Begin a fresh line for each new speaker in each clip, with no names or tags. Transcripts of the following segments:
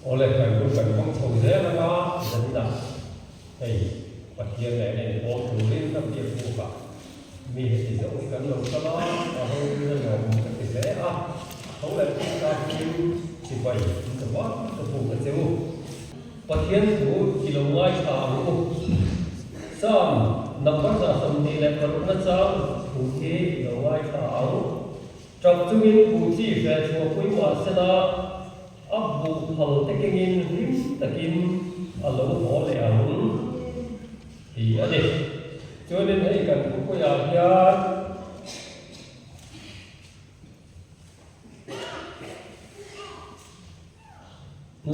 Awle, kan hun kan hmang chho zel anga zaninah hei Pathian nen a inpawl turin ka biak bukah mi heti zawng hi kan lo kal a, a ropuina nuam ka ti hle a, tho leh Krista hmingin chibai in ka vak ka buk a che u. Pathian thu i lo ngaithla ang u. Psalm number 26 chang thu hi i lo ngaithla ang. Ṭap chungin buh chi hreh chhuah pui mah sela a buh phal te kengin hlim takin a lo haw leh ang tih a ni. Chuanin hei kan thupuiah hian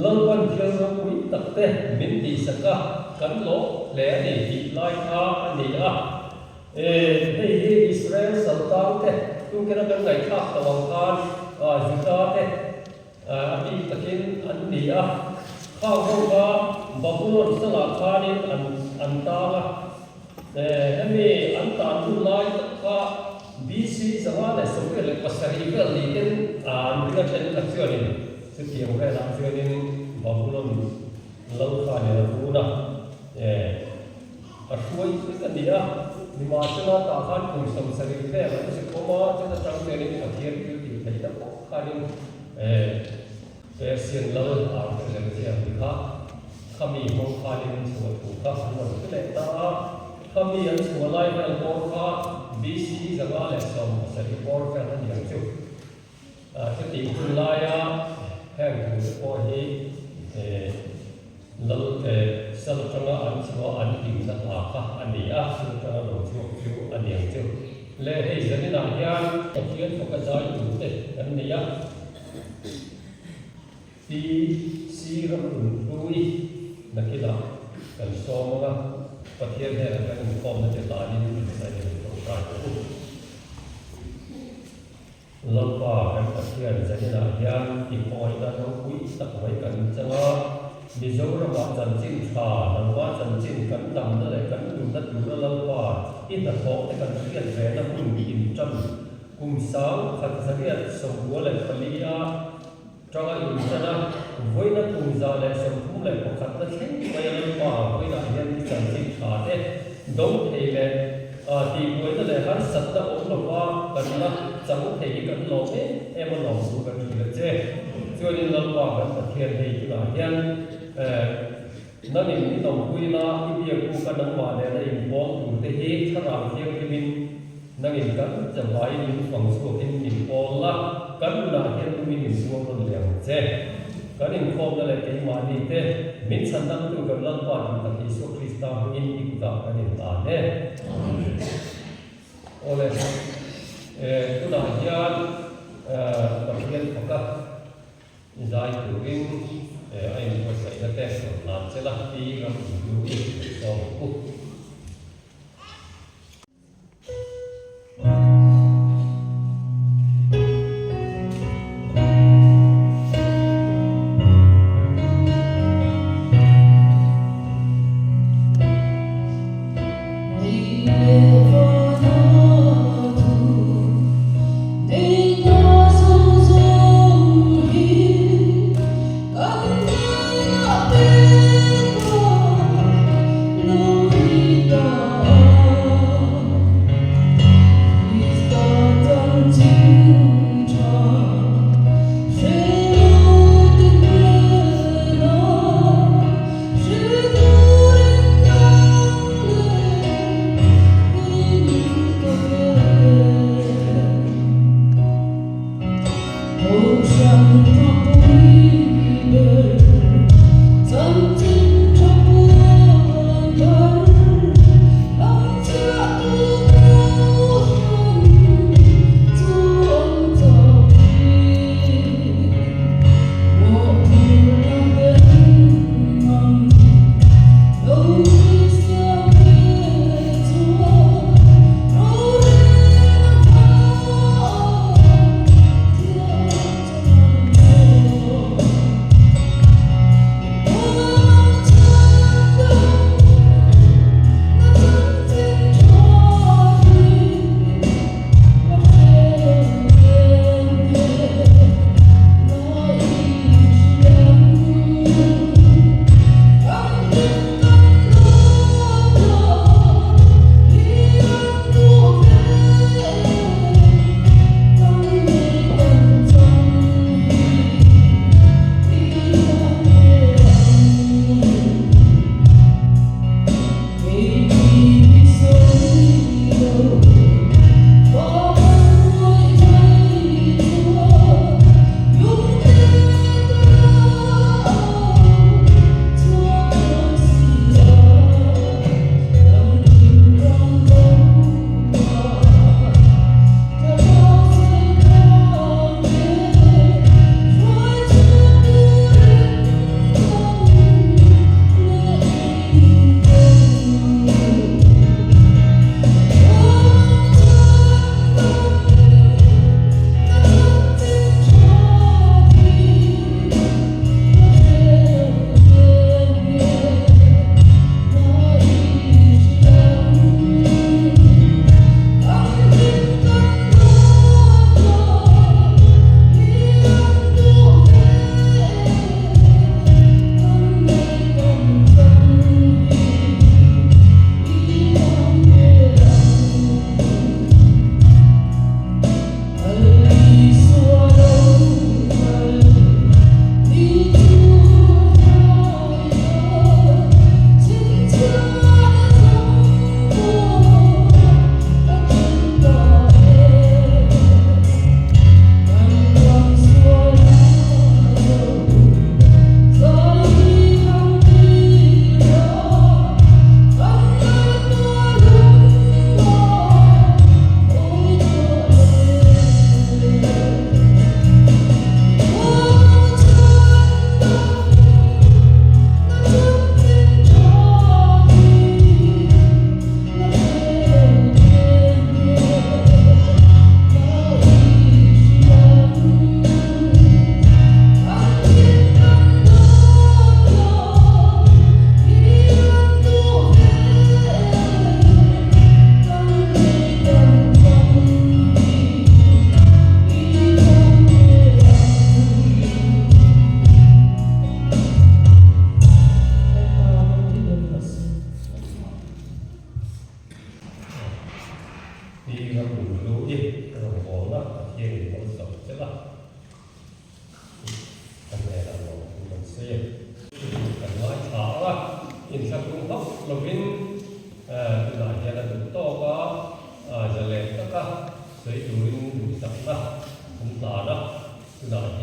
Lalpan thil ropui tak te min tihsak a, kan lawm hle a ni tih lai kha a ni a. E, hei hi Israel saltang te tungkena kan ngaihthlak tawh ang khan Juda te a bik takin an ni a. Khang ho kha Babulon salah khanin an an tang a. E, hemi an tan hun lai tak kha BC 587 vel ni ten an ring a thenkhat chuanin Chutiang velah chuanin Babulon lal khanin a run a, a hruai vek a ni a. Nimahsela tah khan kum 70 vel an zuk awm a, chuta tang chuanin Pathian thil tih theihna pawh khanin Persian lal Artaxerxes ti kha khami hmang khanin chhuah thu kha an rawn hre leh ta a. Khami an chhuah lai vel bawr kha BC 117 bawr vel a ni ang chu. Chutih hun laia heng thu te pawh hi lal sal atanga an chhuah an hlimna hla kha a ni a, chu atanga lo chhuak chu a ni ang chu. Le hei zaninah hian Pathian faka zai tur te kan nei a, Pi Si ram inhlui nakinah kan sawm ang a, Pathian hnenah kan inkhawmna te hlanin insaih in tawngtai tawh u. Lalpa kan Pathian zaninah hian i khawngaihna ropui tak mai kan chang a, Mizoramah chanchin tha, nangma chanchin kan damna leh kan nunna tura Lalpa i hnathawh te kan hriat vena hun intan kum 1994 a tanga intan a, vawiina kum 131 na thleng mai a Lalpa vawiinah hian i chanchin tha te do thei leh tihbuaina leh harsatna awm lova kan la chang thei hi kan lawm em em a lawm chu kan hrilh a che. Chuanin Lalpa kan Pathian hei tunah hian nangin i nawmpui la, i biak buk a nangmah nena inpawl tur te hi thlarau thianghlimin Nangin kan chavaiin min fang chhuakin min pawl la, kan nunah hian lumin min buang rawn leh ang che. Kan inkhawmna leh keimahni te min chhandamtu kan Lalpa duh tak Isua Krista hmingin i kutah kan inhlan e. Amen. Awle, tunah hian Pathian faka zai turin a inbuatsaihna te rawn hlan che la, pi ram inhlu i sawm ang u.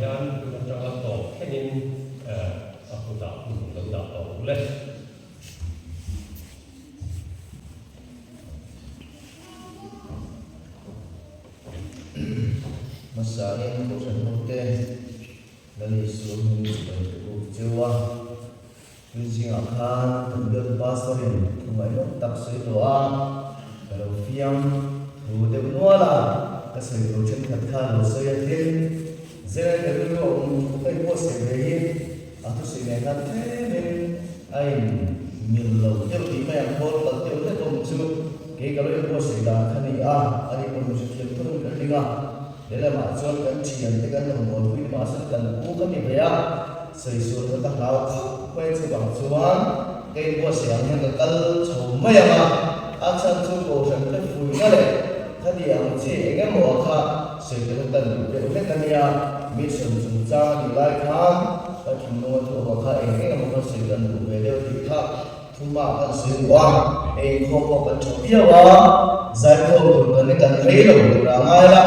hian tun atanga tawp thlengin a kutah hun lo dah tawh u le.
Hmasain Kohhran hote Lal Isua hming chibai ka buk cheu a. Tui zingah khan kan biak pastor-in thu ngaihnawm tak sawi tawh a, ka lo fiam thu deuh nual a, ka sawi tur thenkhat kha lo sawi a tin. Zela ka rilru a awm thu ka inbuatsaih ve hi a thusawi nen khan tlemin a in mil lo deuh tih mai ang khawl kal deuh hlek awm chu kei ka lo inbuatsaih dan kha ni a, ani pawh min hrethiam thung ka ring a. He lamah chuan kan thiante kan rawn buaipui ni mahse kan pu ka ti ve a, sawisur kha ka hlau khawp mai chuvang chuan ka inbuatsaih ang hian ka kal chho mai ang a, a chhan chu kohhran te fuihna leh khati ang chi eng emaw a kha sawi te kha kan duh deuh hlek a nia, mission chungchang a nih lai khan ka thinlung a thuam a kha eng eng emaw kha sawi kan duh ve deuh tih kha Thuma kan sawi duh a, eikhawm pawh kan tha viau a, zaikhawm tur kan ni kan rei lo tur a ngai la,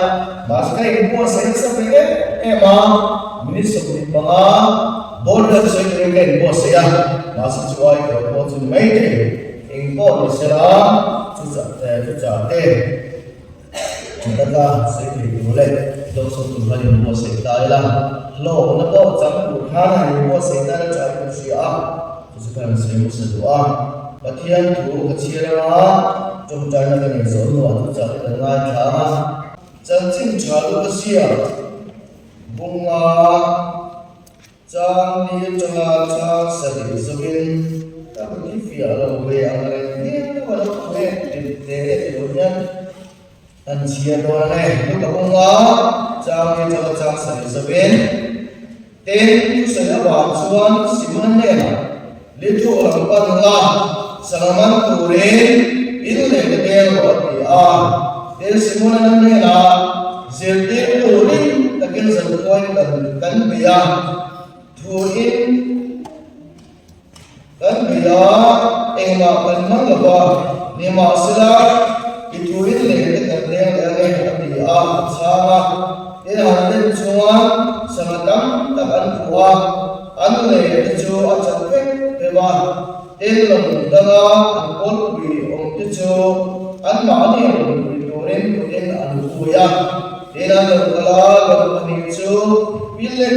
mahse ka inbuatsaih nasa ve em em a, minute 25 ball vel sawi turin ka inbuatsaih a, mahse chu ai kawr pawh chu ni mai thei, eng pawh ni sela chu chah te. Chutaka sawi thei tur leh dawhsawn tur khan inbuatsaih ta ila, hlawkna pawh chang tur khan han inbuatsaih ta ila chu a in hria a, chu chu khan sawi hmasa duh a. Pathian thu ka chhiar anga tawngtaina ka nei zawh hnuah thuchah te kan ngaithla a. Chanchin tha lu ka ziak bunga Chang ni atanga chang sarih zawkin ka rawn hi fiah lo ve ang reng viau a lo awm e tih te ti lo hian an chhiar dawn a ni. Lu ka bawng a, chang ni atanga chang sarih zawkin tin thusawi avang chuan Simona hnenah Lithu lam pan la, sangha man turin in leh te beng rawh a ti a. Tin, Simona hnenah zirtir turin takin zankhuain kan kan bei a, thuin kan bei a, engmah kan hmang lo va, nimahsela i thuin leh te kan leng leh ange a ti a, a chhang a. Tin, han den chuan sangha tam tak an phuh a. An lei te chu a chat vek deuh a, tin lawng danga an kawlpui awm te chu anmahni rawn pui turin kutin an pui a, tin an lo kal a, lawng pahnih chu pi lek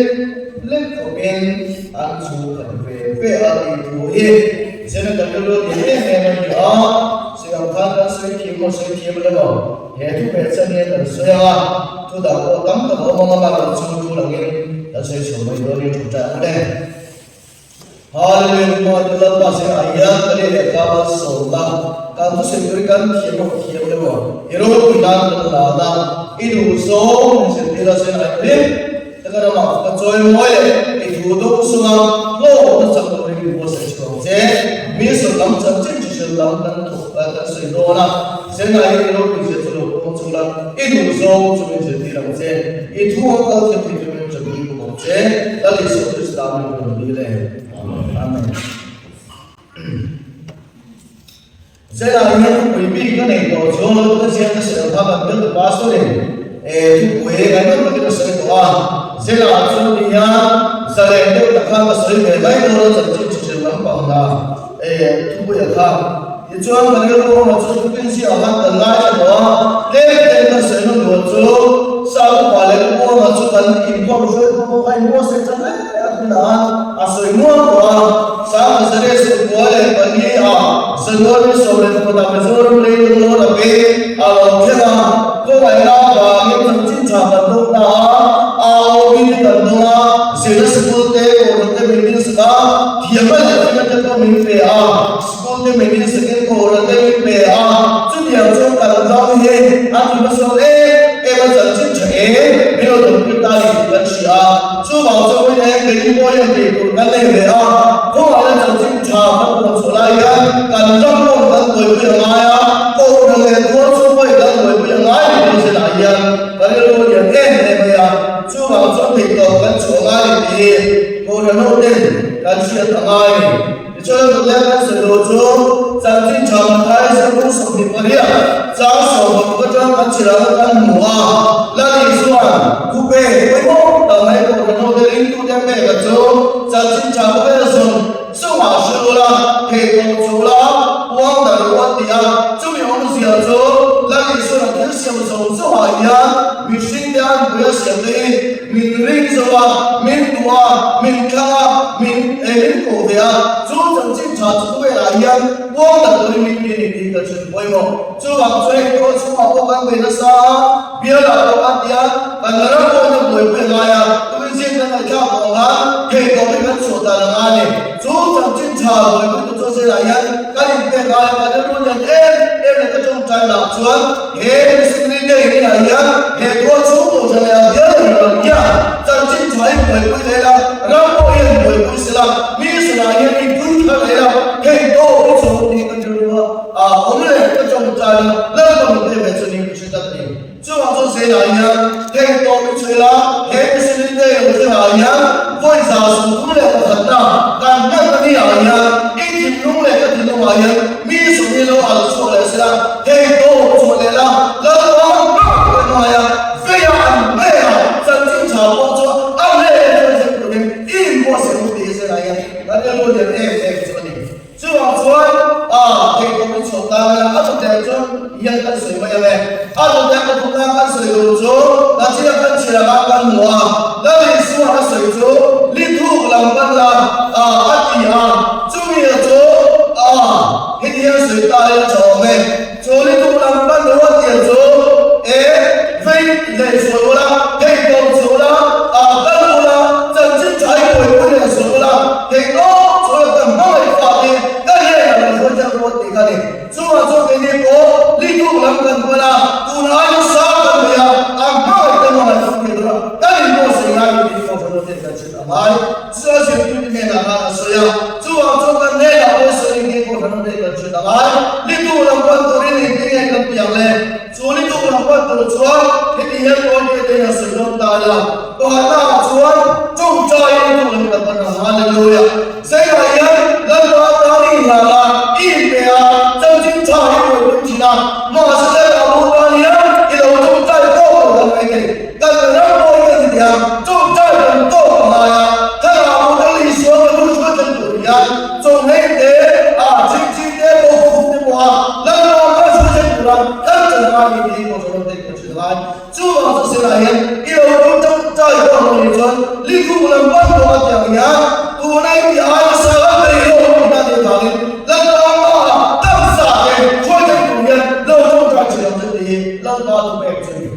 lek khawpin an chhu khat ve ve a tih thu hi Senator te lu ti em em a ni a, sawi ang khan kan sawi thiam maw sawi thiam lo maw, he thu ve chan hian kan sawi ang a, thu dang pawh tam tak a awm ang a, mahni chu thu langin Kan sawi chhuah mai dawn in thu ṭah ang le. Hallelujah Hma te Lalpa zir ah hian ka leh leh ka malsawm la, kan thusawi tur hi kan thiam emaw thiam emaw i ropui nan kan la na, i duh zawng min zirtir a zir ai hlim taka ramah ka chawi mawi leh i thu dawng sunga hlawhna chak turin min buatsaih chhuah ang che. Mi sawi lam chanchin chi hrilh lam kan thawk kan sawi dawn a, zirna hi i ropui zia chu lo pawm chung la, i duh zawng chu min zirtir ang che. I thu a kal thiam thei chu min ṭanpui bawk ang che, Lal Isua Krista min rawn dil e. Amen. Zela hian thupui bik a nei tawh chu ka ziak ka sawi kha kan bialtu pastor in e thupui ngaihnawm takin a sawi tawh a. Zela chu ni hian zalen deuh tak khan ka sawi ve mai dawn a chanchin chi ṭhin lampang hna e thupui a kha. Tichuan kan rilru awmah chu thupin ziah khan kan ngaithla tawh a, tlem tlem kan sawi nawn duh chu Sa upa leh upa awmah chu kan inkhawm hruai pawh pawh kha inbuatsaih ta hle a tunah khan a sawi mual tawh a. Sang 114 ah January 11 ah Mizoram leilung lo la pe a lo thleng a, khawngaihna avangin chanchin tha kan dawng ta a, AOB te kan dawng a, zirna sikul te, kohhran te min dinsak a, thiamna leh finna te pawh min pe a. School te min in second kohhran te min pe a, chutiang chuan kan ram hi a ti hmasawn em em a, chanchin tha em min lo dawmpui ta ni tih kan hria a, chuvang chuan vawiin eng keini pawh hian tih tur kan nei ve a, kawngah hian chanchin tha kan puan chhuah lai hian kan ram pawh kan buaipui a ngai a, kohhran leh tual chhung pawhin kan buaipui a ngai ni tih zirah hian kan rilru a lian em em mai a, chuvang chuan theihtawp kan chhuah ngai ni tih hi kohhran ho ten kan hriat a ngai ni. Tichuan Pathian kan sawi lo chu chanchin tha Matthai zirlung 28 chang 16 atang kan chhirahna kan hmu a, Lali chuan khupe pawimawh tak mai pawh kan te pek a chu chanchin tha khawvel zawng chungah hre ula, thei tawh chu la, puang darh ru a ti a. Chumi awmzia chu Lal Isuan a thil siam zawng chungah hian mihring te an pui a siam te hi min ring zo a, min duh a, min thlang a, min eh min koh ve a. Chu chanchin tha chu khawvelah hian puang darh turin min ti a ni tih ka chhun pawimawh. Chuvang chu heng pawh chhungah pawh kan bei nasa a, bialah pawh kan ti a, kan ram pawh in a buaipui a ngai a, tumin zing kan ngaihthlak tawh ang a, thei tawp hi kan chhuah dan a ngai a ni. Chu chanchin tha buaipui tu chu zelah hian kan inpek ngai a, kan rilru lian em em leh ka tawngtai lah chuan he missionary day inah hian he tual chhung tawh tha leh a bial leh ram hian chanchin tha hi buaipui leh ila, ram pawh hian buaipui sela, mi sanah hian inpui thar leh ila, hei tawp hi chu tih kan rilru a. A awm leh ka tawngtai a, Lalpa min pek ve chu niin ka hre tlat a ni. Chuvang chuan Zela hian heng tawp i chhuih la, he missionary day lo thlengah hian vawi 131 na kan hman na ni ah hian i thinlung leh ka thinlungah hian mi sawmni lo al chhuak leh sela, heng tawp chhuah leh la, Lalpa ber ka ngai a, veia an hneh a, chanchin tha pawh chu a hneh leh chuan thleng turin i inbuatsaih ru tih hi Zela hian kan rilru lian em em chu a ni. Chuvang chuan a theihtawp in chhuah ta ila, a chuteh chuan hian kan sawi mai ang e. A chuteh pathumna kan sawi tur chu Nachina kan chhiar anga kan hmu a, Lal Isua a sawi chu Lithuk lam pan la a a ti a, chumi a chu a heti hian sawi ta ila tha awm e. Chu Lithuk lam pan lo a tia chu e vei leh sual ula, theihtawp chhuah ula, a kal ula, chanchin tha i buaipui leh sual ula, theihtawp chhuah ula kan hmangaih fah te ka hian a lo hruai chiang ruat tih kha ni. Chungah chuan keini pawh Lithuk lam kan hman a, tun aiin sang kan nei a, a hmangaih te hmangaih fur thei tura kan inbuatsaih ngai ni tih pawh kan hriat kan hriat a ngai. Chu a zirtirtu hnenah khan a sawi a, chuvang chuan kan hnenah pawh sawi nge pawh kan hriat kan hriat a ngai. Lithuk lam pan turin engtin nge kan piang le? Chu ni tuk lam pan tur chuan heti hian kawi te tein a sawi dawn ta ila, pakhatna ah chuan tawngtai ni tuk lam kan pan ang, Hallelujah! Zeiah hian Lalpa tan i inhlan a, i inpe a, chanchin tha i buaipui thin a, mahse Lalpa bu tan hian i lo tawngtai tawk lo dan mai thei. Kan ram pawh hi kan ti thei a, tawngtai kan tawk a ngai a, thlarau bu Lal Isua kan lu hruai thlen tur hian chawnghei te, a chingching te pawh khum te pawh a Lalpa kan hruai thlen tura kan chan ngai ni tih hi pawh ṭha te kan hre lai. Chuvang chu sinah hian i lo tum ṭangṭai pawh ang ni chuan Likhum lam pan pawh a ti ang hian tuna i ti ai nasa lam mai lo tih na nih avangin Lalpa hmaah taksa te hruai thlen tur hian lo ṭawngṭai ṭhin ang che tih hi Lalpa thupek chu a ni.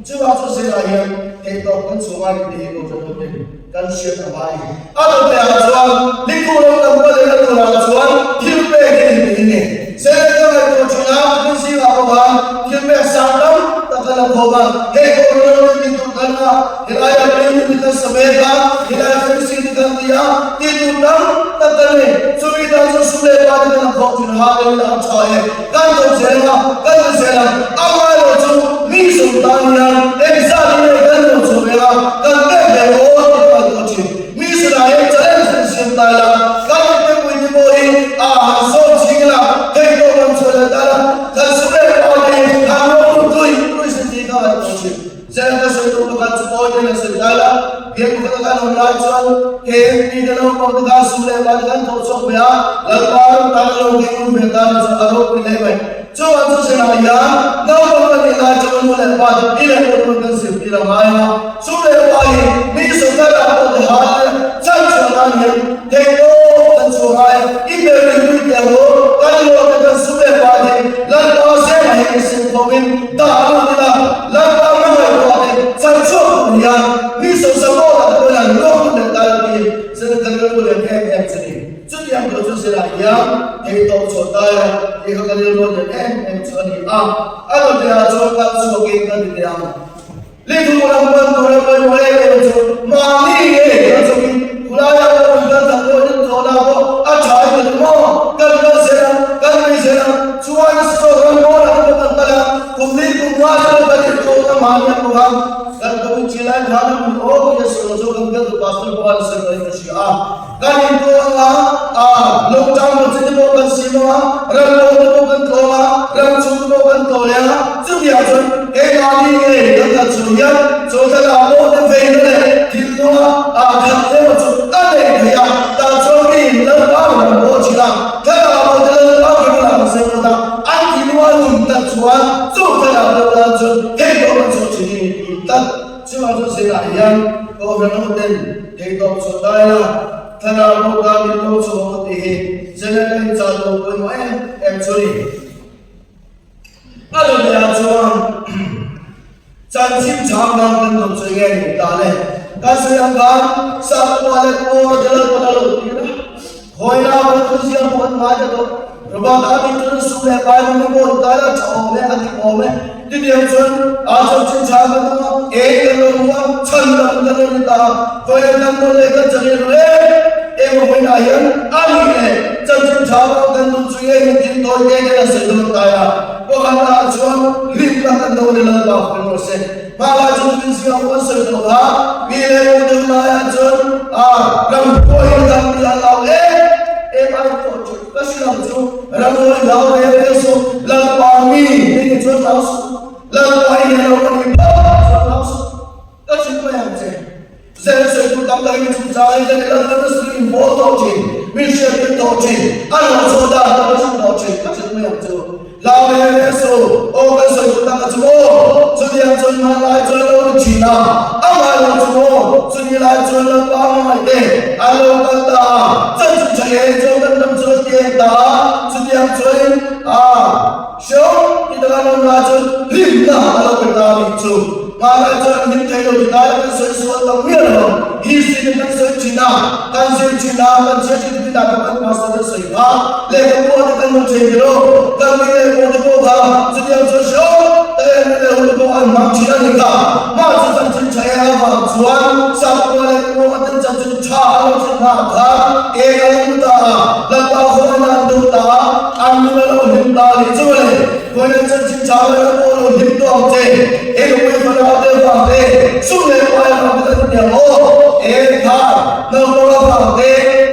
Chuvang chu sinah hian theihtawp kan chhuah ngai ni tih hi pawh ṭha te kan hriat a ngai. A dawteh ah chuan Liku ram kan pa lehna turah chuan thil pek hi ni tih ni. Senate ka ngaihtuah thin a, min zingah pawh khan thil pek sang tam tak kan la khawm a, hei pawh ram ram ti tur kan a, helaiah building ti kan sa mek a, helaiah fencing ti kan ti a, tih tur tam tak kan nei. Chumi tan chuan sum leh pa te kan la khawm thin a, hallelujah a tha e, kan do zel ang a, kan ti zel ang. A ngai lo chu mi sum tan hian engzat in nge kan do chhuah ve a, kan pek ve aw tih ka ngaihtuah thin. Mi sunah hian challenge an siam ta ila, kan inte pui te pawh hi a han sawm ching ila, hei pawh kan chhuah leh ta ila, kan sum leh pa te hi han rawng ru tui tui se tih ka ngaihtuah thin. Zel ka sawi tur pakhat chu pawi ten an sawi ta ila, biak pakhat a kan awm lai chuan KMP te naupang te khan sum leh pa te kan thawh chhuak ve a, Lalpa ram tan a lo keng ru ve ta ni chu a ropui hle mai. Chuan chu sinah hian naupang kan nih lai chuan nu leh pa te pi leh pu te kan zirtir a ngai a, chu leh pa hi mi sawrkar ah pawh te hal leh chan chhuah nan hian theihtawp kan chhuah ngai a, i ber ring ri teh ho kan lawm te kan sum leh pa te Lalpa zema hi in sim khawmin dah lut ila, Lalpa hmangaihtuah te chan chhuak tur hian mi sawrsa pawh lah te pawhin an lawm lut leh ta lo tih zir kan rilru leh em em chu ni. Chutiang tur chu zirah hian theihtawp chhuah tai a, tih kha ka rilru lian em em chu a ni a. A nutleah chuan kal chhuakin ka ti teh ang. Lithum lam pan tura pawimawh em em chu mahni ngei kal chhuakin khulaiah pawh kan kal tak pawhin thawhna pawh a tha i ti maw? Kan kal zel ang, kan nui zel ang. Chuan saw ram pawnah te pawh kan kal a, kum li kum nga te pawh kan inthawhna mahni a pawh khan kan ko inchhir lai khan a hmun aw tih a sawi lo chu kan kal tu pastor pawh khan a sawi tawhin ka hria a. Kan intuah ang a, a lockdown lo chi te pawh kan sim ang a, ram lo te pawh kan tlawm a, ram chhung te pawh kan tlaw leh a, chutiang chuan keimahni ngei kan kal chhuah hian chawlhthla ah pawh te veina leh thinlunga ah khat emaw Kohhran hoten theihtawp chhuah dai la, thlarau bo tan min lo chhuah ang tih hi Zenet a inchah tur pawimawh em em chu a ni. A lo leh ah chuan chanchin chhang dan kan dawm sawi nge ni ta le? Kan sawi ang khan Sakua leh Paul te lo pawn a lo tir a, Khawila kan thu ziak pawh an ngai ta tawh. Robert a tih chuan sum leh pai rawng hi pawh ta ila tha awm e a ti awm e. Titiang chuan a chanchin chhang kan dawm a, eng kan lo hmu a, chhan dang kan lo ni ta a, Khawila kan dawn leh kan chang ilo em em a vawiinah hian a nih leh chanchin chhang kan duh chu nge min thil tawi te te la sawi dawn tai a. Pakhatah chuan hlimna kan do ni Lalpa hming rawh se. Hmalai chu tui zingah pawh an sawi tawh kha, mi leh mu deuh laiah chuan a ram pawhin dang ti a hlau em em ai tawh chu ka hre lo chu ramhuai hlau reng reng suh Lalpa mi ni ni chuan hlau suh Lalpa i nei lo ka ni phawt chuan hlau suh ka hrilh mai ang che. Zel sawitu tam takin chungchangin kan ila nasa suin bawl tawh thin, min hriattir tawh thin, a lo chhuah dan pawh ka hrilh tawh thin, ka hrilh mai ang chu. Lau leh leh su, aw kan sawitu tak a chu maw? Chutiang chuan hmanlai chuan lo ni thin a, amah lo chu maw? Chuni lai chuan Lalpa hmangaih te an lo kal ta a, chanchin tha ngei chuan kan ram chu a ti eng ta a, chutiang chuanin a hreawm ti taka an awm lai chuan hlimna a lo pe ta a nih chu. Hmanlai chuan an hlim thei lo ti lai kan sawi sual tak miah lo. History te kan sawi thin a, kan zir thin a, kan chhiar thin tih lah kan pastor te sawi kha lehkhabu ah te kan hmu thei ber o. Kan mi leh pawh te pawh kha chutiang chuan hrehawm tak em em leh hun te pawh an hmang thin a ni kha. Mahse chanchin tha eng avang chuan Sakua leh Kuanga ten chanchin tha a lo thlen hna khan eng a lo hmu ta a, Lalpa khawngaihna an dawng ta a, an nun a lo hlim ta a nih chu mawle. Khawngaihna chanchin tha leh ram pawh lo hlim tawh ang che. He nupui fanau te vang te, sum leh pai vang te kan intiang aw. E thar, naupang avang te,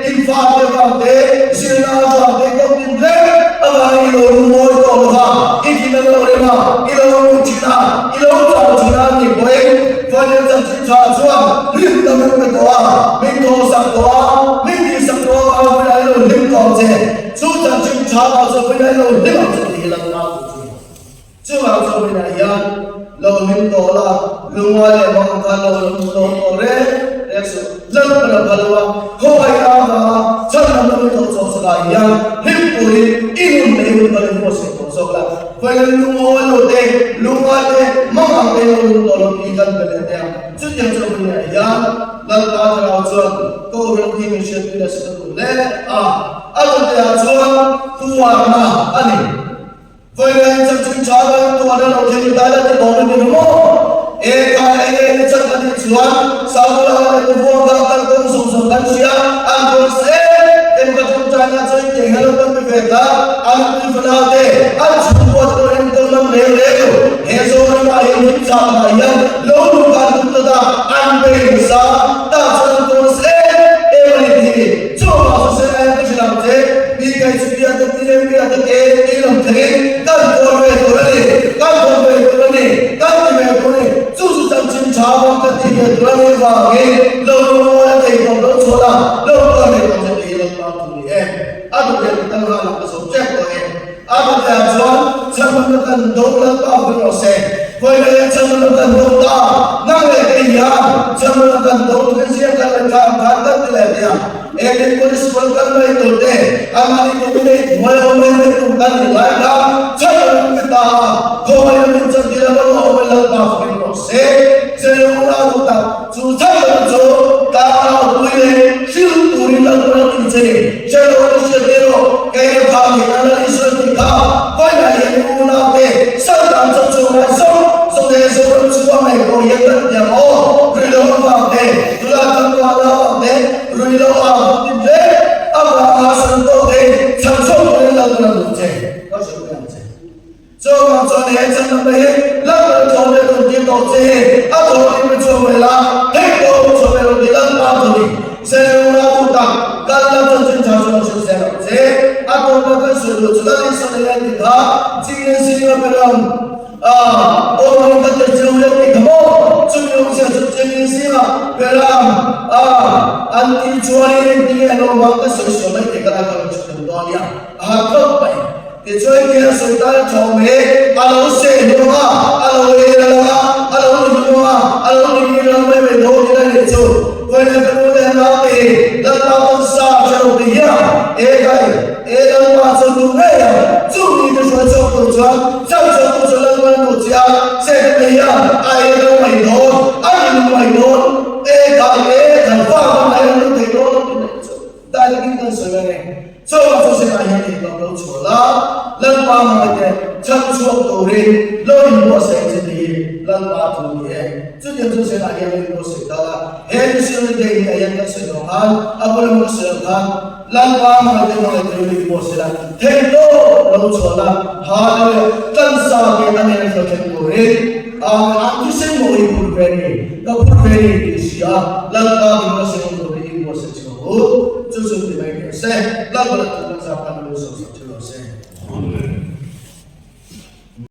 infa te vang te, zirna avang te kawng tin hlek avangin i lo lungmawi tawh lo va, i thin a lo rem a, i lo nung thin a, i lo chau thin a ni pawhin Khawngaihna chanchin tha chuan hlim ta min pe tawh a, min thawhsak tawh a, min tihsak tawh avang pawhin i lo hlim tawh ang che. Chu chanchin tha ah chuan pawhin i lo hlim ang che tih hi Lalpa thu chu a ni. Chuvang chuan vawiinah hian lo hlim tawh la, lungngai leh mang khan lo lo lo tawh reng reng suh. Lalpa la phal lo a, khawngaih ta avanga chhan lam lo tawh chawh sakah hian hlim turin i nun leh i hun kal in ruahseh tawh zawk la. Vawiin lungawi lo te, lungngai te, mang ang te lo lung tawh lo tih kan be leh teh ang. Chutiang chuan vawiinah hian Lalpa Thlarau chuan Kohhran hi min hriatpui nasa ta duh hle a, a rawtteah chuan tuarna a ni. Vawiin chanchin tha lo in tuah na lo thei ni dai la ti bawm in ni maw? E kha e e ni chan a nih chuan Samuel a leh Nuvuang kha kal kawng zawng zawng kan hria an rawn se em ka tawngtai na chuan in eng lo kan pe ve ta an pui fanau te an chhungkua te pawh in kawl man reng reng lo he Zoram ah hian him chak ah hian lo luh kan tum tlat a an bei hmasa tah chuan an kawl se em a ni tih hi Chuvang chu se ka hrilh ang che, mi kai chu bia te ti leh bia te ke ti lam thlengin kan kawl ve tur a ni, kan hawn ve tur a ni, kan ti ve tur a ni. Chu chu chanchin tha vang ka ti ve tur a nih vangin lo lungawi a thei tawp lo chhuah la, lo kawl ve tawh che tih hi Lalpa thu ni e. A duh leh kan nghal ang ka zawm tep tawh e. A duh leh ah chuan chhanhmana kan do Lalpa hming rawh se. Vawiin leh chhanhmana kan do ta, nang leh kei hian chhanhmana kan do turin ziak kan leh thla ang khan kan ti leh teh ang. Engtin police pawl kan mai tur te, anmahni kum nei hnuai awm mai mai tum kan nih lai kha chhanhmana kan ti ta a, khawngaih a min chantir a lo awm e Lalpa hming rawh se. Cheu a duh tak chu chhanhmana chu tlangau pui leh hril turin Lalpa a ti che ni. Chelo i hriat ve rawh, kei ka kha ni a la Israel tih kha vawiinah hian i unaute Satan chawp chu ngai zawng zawng e Zoram chu a ngaih pawh hian kan tiang aw Ruilo avang te tula tlangval avang te Ruilo a hun tin hle avanga san tawh te chhan chhuak turin Lalpan a duh che ka hrilh mai ang che. Chuvang chuan he chhandamna hi Lalpan thaw leh rawn tir tawh che hi a thaw tir mai chhuak mai la, hei pawh rawn chhuak mai rawn ti Lalpa chu ni. Serhuna duh tak kal la chanchin tha chu rawn hrilh zel ang che. A tawpah kan sawi duh chu Lal Isua leh Lal ti kha Chinglen zinga pe ram a awm ang ka tir cheu leh ti kha maw? Chumi awmzia chu Chinglen zinga pe ram a an tih chuanin engtinge an awm ang ka sawi sual mai tih ka la ka rawn hrilh thei dawn nia. A har khawp mai. Tichuan Nia sawi tan a tha awm e, a lo seh hlawm a, a lo el a lang a, a lo ni hlawm a, a lo ni ngir a. nung mai mai dawn ila nih chu. Vawiin ka nu leh nau te hi Lalpa kan sa hre lo ti hian e kai e Lalpa chu duh ngei ang. Chu mi te hruai chhuak tur chuan chang chhuak tu chu Lalpa an duh chiah a, se ka ti hian a e nung mai dawn, a ni nung mai dawn, e kai e kan fa kan mai an nung thei dawn ti mai chu dai takin kan sawi a ni. Chawlh chu zirah hian englo lo chhuah la, Lalpa hmangaihte chhan chhuak turin lo inbuatsaih che tih hi Lalpa thu a ni e. Chutiang chu zirah hian lo inbuatsaih ta la, he missionary day ni ah hian kan sawi lo khan, a bul emaw ka sawi lo khan, Lalpa hmangaihte hmangaih turin lo inbuatsaih la, theihlo lo chhuah la, Hallelujah, tlansa ke a nena thil thleng turin an thisen maw i phur ve ni, ka phur ve ni tih si a, Lalpa inbuatsaih awm turin inbuatsaih chho. Chu chu ti mai teh se, Lalpa lah chu kan zam kan lu sawk sak thil lo se.